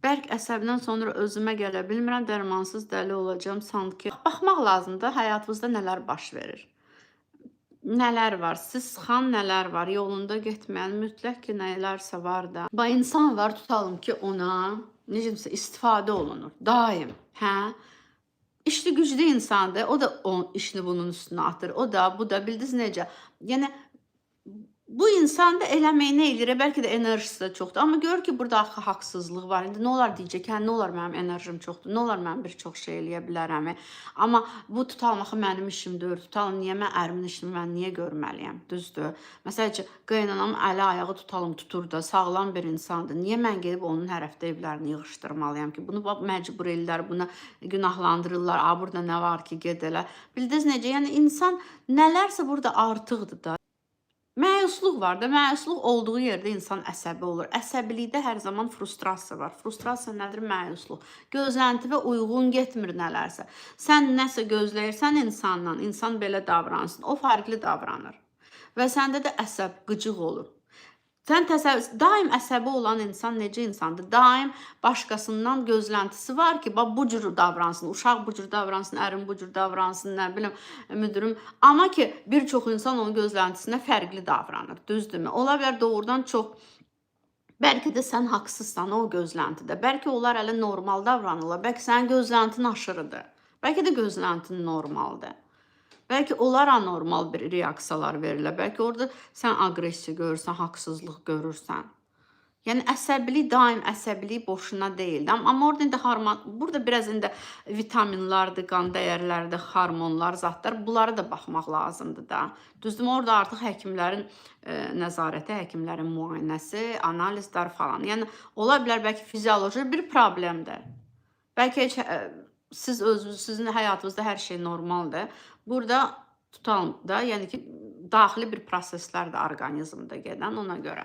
Bərk əsəbdən sonra özümə gələ bilmirəm, dərmansız dəli olacağam sanki. Baxmaq lazımdır, həyatınızda nələr baş verir. Nələr var, siz sıxan nələr var, yolunda getməyən mütləq ki, nələrsə var da. Ba insan var, tutalım ki, ona necə demsə istifadə olunur daim, hə? İşli güclü insandır. O da o işini bunun üstünə atır. O da, bu da bildiniz necə? Yəni bu insan da eləməyinə eləyir, bəlkə də enerjisi də çoxdur. Amma görür ki, burada axı haqsızlıq var. İndi nə olar deyəcək, hə, nə olar mənim enerjim çoxdur, nə olar mən bir çox şey eləyə bilərəm. Amma bu tutalım axı mənim işim deyil. Tutalım niyə mən ərimin işini mən niyə görməliyəm? Düzdür? Məsəl üçün qaynanam əli ayağı tutalım tutur da, sağlam bir insandır. Niyə mən gedib onun hər həftə evlərini yığışdırmalıyam ki? Bunu bax məcbur eləyirlər, buna günahlandırırlar. A, burada nə var ki, ged elə. Bildiniz necə? Yəni insan nələrsə burada artıqdır da. Məyusluq var da. Məyusluq olduğu yerdə insan əsəbi olur. Əsəbilikdə hər zaman frustrasiya var. Frustrasiya nədir? Məyusluq. Gözləntivə uyğun getmir nələrsə. Sən nəsə gözləyirsən insandan, insan belə davransın. O fərqli davranır. Və səndə də əsəb, qıcıq olur. Sən təsəvvür, daim əsəbi olan insan necə insandır? Daim başqasından gözləntisi var ki, bax bu cür davransın, uşaq bu cür davransın, ərim bu cür davransın, nə bilim, müdürüm. Amma ki, bir çox insan onun gözləntisinə fərqli davranır, düzdürmü? Ola bilər doğrudan çox. Bəlkə də sən haqsızsan o gözləntidə. Bəlkə onlar hələ normal davranırlar. Bəlkə sənin gözləntin aşırıdır. Bəlkə də gözləntin normaldır. Bəlkə onlar anormal bir reaksiyalar verirlər. Bəlkə orada sən aqressiya görürsən, haqsızlıq görürsən. Yəni əsəbilik, daim əsəbilik boşuna deyil. Amma orada indi hormon, burada biraz indi vitaminlardır, qan dəyərləridir, hormonlar, zatlar, bunlara da baxmaq lazımdır da. Düzdürmü? Orada artıq həkimlərin nəzarəti, həkimlərin müayinəsi, analizlər falan. Yəni ola bilər bəlkə fizioloji bir problemdir. Bəlkə heç siz özünüz, sizin həyatınızda hər şey normaldır. Burada tutalım da, yəni ki, daxili bir proseslər də orqanizmdə gedən ona görə.